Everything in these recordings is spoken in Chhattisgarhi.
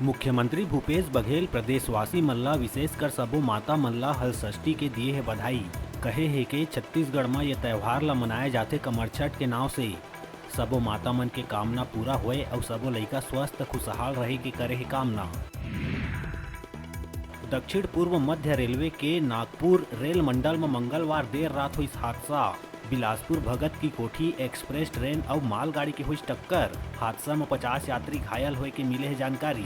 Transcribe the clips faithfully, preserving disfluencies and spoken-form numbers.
मुख्यमंत्री भूपेश बघेल प्रदेशवासी मन ला, विशेषकर सबो माता मन ला हलषष्ठी के दिए हे बधाई। कहे हे के छत्तीसगढ़ म ये त्योहार ला मनाए जाथे कमरछठ के नाव से। सबो माता मन के कामना पूरा होए अउ सबो लइका स्वस्थ खुशहाल रहे के करे हे कामना। दक्षिण पूर्व मध्य रेलवे के नागपुर रेल मंडल म मंगलवार देर रात होइस हादसा। बिलासपुर भगत की कोठी एक्सप्रेस ट्रेन अउ मालगाड़ी के होइस टक्कर। हादसा म पचास यात्री घायल होए के मिले हे जानकारी।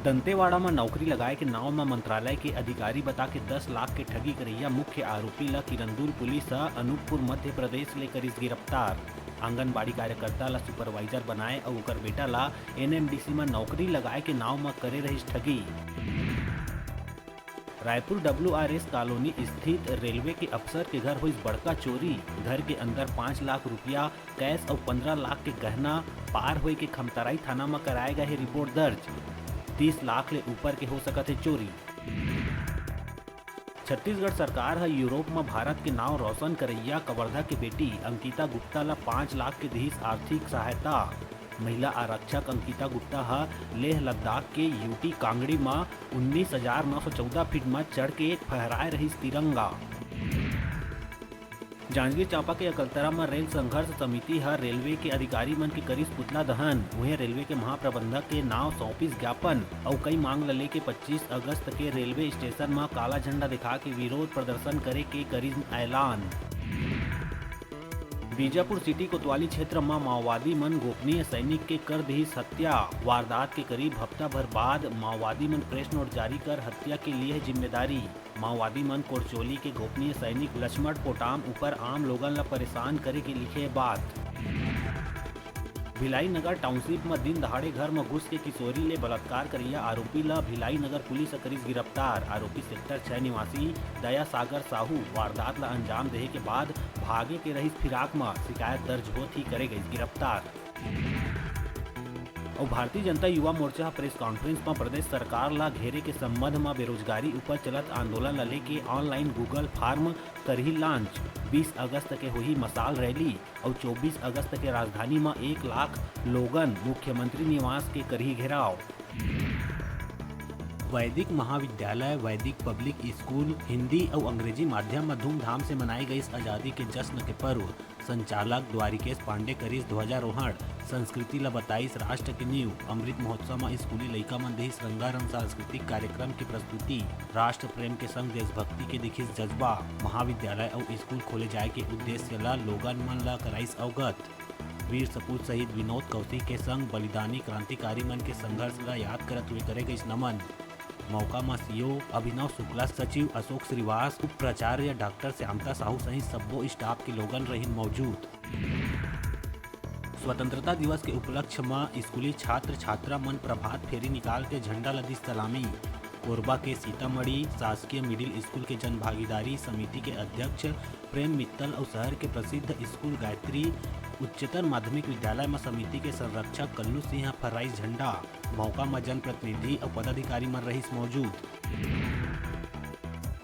दंतेवाड़ा म नौकरी लगाए के नाव म मंत्रालय के अधिकारी बता के दस लाख के ठगी करइया मुख्य आरोपी ल किरंदुल पुलिस ह अनूपपुर मध्य प्रदेश ले करिस गिरफ्तार। आंगनबाड़ी कार्यकर्ता ल सुपरवाइजर बनाए अउ ओकर बेटा ल एनएमडीसी म नौकरी लगाए के नाव म करे रहिस ठगी। रायपुर डब्ल्यूआरएस कॉलोनी स्थित रेलवे के अफसर के घर होइस बड़का चोरी। घर के अंदर पाँच लाख रुपया कैश अउ पंद्रह लाख के गहना पार होए के खमतराई थाना म कराए गए हे रिपोर्ट दर्ज। तीस लाख ले ऊपर के हो सकत हे चोरी। छत्तीसगढ़ सरकार ह यूरोप म भारत के नाव रोशन करइया कवर्धा के बेटी अंकिता गुप्ता ल पाँच लाख के दिहिस आर्थिक सहायता। महिला आरक्षक अंकिता गुप्ता ह लेह लद्दाख के यूटी कांगड़ी म उन्नीस हजार नौ सौ चौदह फीट म चढ़ के फहराए रहिस तिरंगा। जांजगीर चांपा के अकलतरा म रेल संघर्ष समिति ह रेलवे के अधिकारी मन के करिस पुतला दहन। उहें, रेलवे के महाप्रबंधक के नाव सौंपिस ज्ञापन अउ कई मांग ल लेके पच्चीस अगस्त के रेलवे स्टेशन म काला झंडा दिखा के विरोध प्रदर्शन करे के करिस ऐलान। बीजापुर सिटी कोतवाली क्षेत्र म माओवादी मन गोपनीय सैनिक के कर दिहिस हत्या। वारदात के करीब हफ्ता भर बाद माओवादी मन प्रेस नोट जारी कर हत्या के लिए जिम्मेदारी। माओवादी मन कोरचोली के गोपनीय सैनिक लक्ष्मण पोटाम ऊपर आम लोगन ल परेशान करे के लिखे बात। भिलाई नगर टाउनशिप म दिन दहाड़े घर म घुस के किशोरी ले बलात्कार करइया आरोपी ल भिलाई नगर पुलिस ह करिस गिरफ्तार। आरोपी सेक्टर छह निवासी दया सागर साहू वारदात ल अंजाम देहे के बाद भागे के रहिस फिराक म, शिकायत दर्ज होत ही करे गइस गिरफ्तार। अउ भारतीय जनता युवा मोर्चा ह प्रेस कॉन्फ्रेंस म प्रदेश सरकार ल घेरे के संबंध म बेरोजगारी ऊपर चलत आंदोलन ल लेके ऑनलाइन Google फॉर्म करही लॉन्च। बीस अगस्त के होही मशाल रैली अउ चौबीस अगस्त के राजधानी म एक लाख लोगन मुख्यमंत्री निवास के करही घेराव। वैदिक महाविद्यालय, वैदिक पब्लिक स्कूल, हिंदी अउ अंग्रेजी माध्यम म धूमधाम से मनाए गइस आजादी के जश्न के पर्व। संचालक द्वारिकेश पांडे करिस ध्वजारोहण, संस्कृति ल बताइस राष्ट्र के नींव। अमृत महोत्सव म स्कूली लइका मन देहिस रंगारंग सांस्कृतिक कार्यक्रम के प्रस्तुति। राष्ट्र प्रेम के संग देशभक्ति के दिखिस जज्बा। महाविद्यालय अउ स्कूल खोले जाय के उद्देश्य ल लोगन मन ल कराइस अवगत। वीर सपूत शहीद विनोद कौशिक के संग बलिदानी क्रांतिकारी मन के संघर्ष ल याद करत हुए करे गइस नमन। मौका म सीओ अभिनव शुक्ला, सचिव अशोक श्रीवास, उप प्राचार्य डॉक्टर श्यामता साहू सहित सब्बो स्टाफ के लोगन रहिन मौजूद। स्वतंत्रता दिवस के उपलक्ष्य म स्कूली छात्र छात्रा मन प्रभात फेरी निकाल के झंडा ल दिस सलामी। कोरबा के सीतामढ़ी शासकीय मिडिल स्कूल के जनभागीदारी समिति के अध्यक्ष प्रेम मित्तल अउ शहर के प्रसिद्ध स्कूल गायत्री उच्चतर माध्यमिक विद्यालय म समिति के संरक्षक कल्लू सिंह ह फहराइस झंडा। मौका म जनप्रतिनिधि अउ पदाधिकारी मन रहिस मौजूद।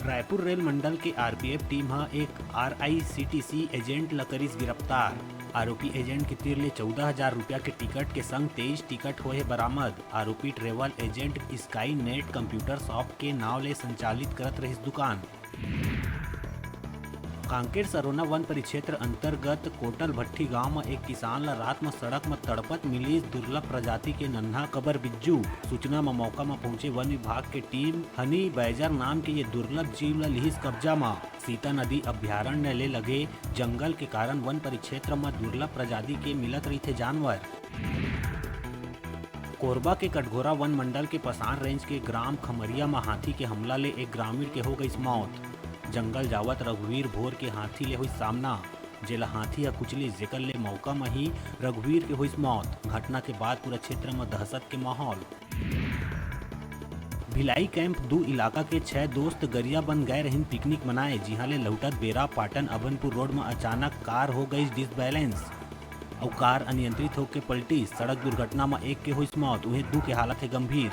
रायपुर रेल मंडल के आरपीएफ टीम ह एक आरआईसीटीसी एजेंट ल करिस गिरफ्तार। आरोपी एजेंट के तीर ले चौदह हजार रुपया के टिकट के संग तेईस टिकट होए हे बरामद। आरोपी travel agent sky net computer shop के नाव ले संचालित करत रहिस दुकान। कांकेर सरोना वन परिक्षेत्र अंतर्गत कोटल भट्ठी गांव म एक किसान ल रात म सड़क म तड़पत मिलिस दुर्लभ प्रजाति के नन्हा कबर बिज्जू। सूचना म मौका म पहुंचे वन विभाग के टीम हनी बैजर नाम के ये दुर्लभ जीव ल लिहिस कब्जा म। सीता नदी अभ्यारण्य ले लगे जंगल के कारण वन परिक्षेत्र म दुर्लभ प्रजाति के मिलत रहिथे जानवर। कोरबा के कटघोरा वन मंडल के पसान रेंज के ग्राम खमरिया म हाथी के हमला ले एक ग्रामीण के हो गइस मौत। जंगल जावत रघुवीर भोर के हाथी ले होइस सामना, जेला हाथी ह कुचलिस, जेकर ले मौका म ही रघुवीर के होइस मौत। घटना के बाद पूरा क्षेत्र म दहशत के माहौल। भिलाई कैंप दू इलाका के छह दोस्त गरियाबंद गए रहिन पिकनिक मनाए, जिहां ले लहुटत बेरा पाटन अभनपुर रोड म अचानक कार हो गइस डिसबैलेंस। अउ कार अनियंत्रित होके पलटिस। सड़क दुर्घटना म एक के होइस मौत, उहें दू के हालत हे गंभीर।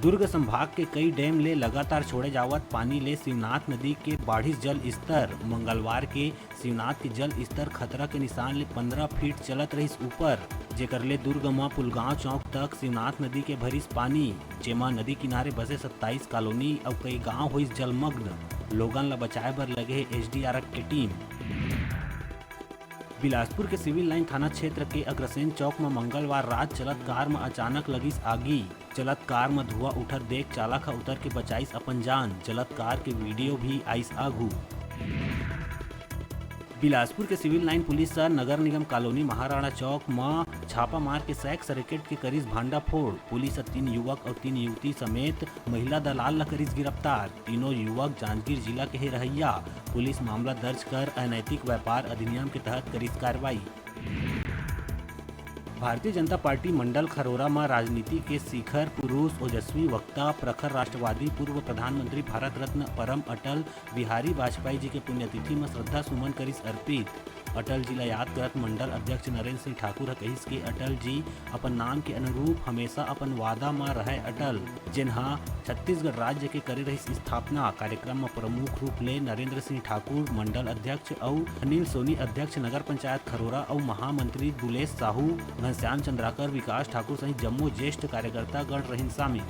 दुर्ग संभाग के कई डैम ले लगातार छोड़े जावत पानी ले शिवनाथ नदी के बाढ़िस जल स्तर। मंगलवार के शिवनाथ के जल स्तर खतरा के निशान ले पंद्रह फीट चलत रहिस ऊपर, जेकर ले दुर्ग म पुलगांव चौक तक शिवनाथ नदी के भरिस पानी, जेमा नदी किनारे बसे सत्ताईस कॉलोनी अउ कई गांव होइस जलमग्न। लोगन ल बचाए बर लगे हे एसडीआरएफ के टीम। बिलासपुर के सिविल लाइन थाना क्षेत्र के अग्रसेन चौक म मंगलवार रात चलत कार म अचानक लगिस आगी। चलत कार म धुआं उठत देख चालक ह उतर के बचाइस अपन जान। जलत कार के वीडियो भी आइस आघू। बिलासपुर के सिविल लाइन पुलिस ह नगर निगम कॉलोनी महाराणा चौक म छापा मार के सेक्स रैकेट के करिस भांडाफोड़। पुलिस ह तीन युवक अउ तीन युवती समेत महिला दलाल ल करिस गिरफ्तार। तीनों युवक जांजगीर जिला के हे रहइया। पुलिस मामला दर्ज कर अनैतिक व्यापार अधिनियम के तहत करिस कार्रवाई। भारतीय जनता पार्टी मंडल खरोरा म राजनीति के शिखर पुरुष ओजस्वी वक्ता, प्रखर राष्ट्रवादी, पूर्व प्रधानमंत्री भारत रत्न परम अटल बिहारी वाजपेयी जी के पुण्यतिथि म श्रद्धा सुमन करिस अर्पित। अटल जी ला याद करत मंडल अध्यक्ष नरेंद्र सिंह ठाकुर ह कहिस कि अटल जी अपन नाम के अनुरूप हमेशा अपन वादा म रहय अटल, जेन ह छत्तीसगढ़ राज्य के करे रहिस स्थापना। कार्यक्रम म प्रमुख रूप ले नरेंद्र सिंह ठाकुर, मंडल अध्यक्ष, अउ अनिल सोनी, अध्यक्ष नगर पंचायत खरोरा, अउ महामंत्री दुलेश साहू, घनश्याम चंद्राकर, विकास ठाकुर सहित जम्मो ज्येष्ठ कार्यकर्ता गण रहिन शामिल।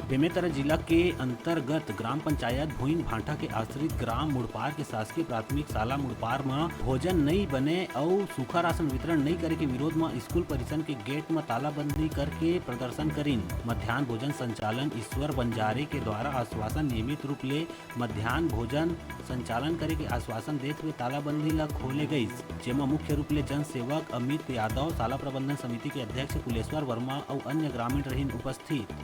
बेमेतरा जिला के अंतर्गत ग्राम पंचायत भोइन भांठा के आश्रित ग्राम मुड़पार के शासकीय प्राथमिक शाला मुड़पार म भोजन नइ बने अउ सूखा राशन वितरण नइ करे के विरोध म स्कूल परिसर के गेट म तालाबंदी करके प्रदर्शन करिन। मध्यान्ह भोजन संचालन ईश्वर बंजारे के द्वारा आश्वासन नियमित रूप ले मध्यान्ह भोजन संचालन करे के आश्वासन देत हुए तालाबंदी ल खोले गइस, जेमा मुख्य रूप ले जन सेवक अमित यादव, शाला प्रबंधन समिति के अध्यक्ष कुलेश्वर वर्मा अउ अन्य ग्रामीण रहिन उपस्थित।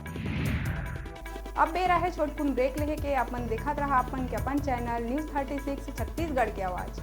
अब बेरा हे छोटकुन ब्रेक लेहे के। अपन देखत रहा अपन के अपन channel news thirty six Chhattisgarh के आवाज़।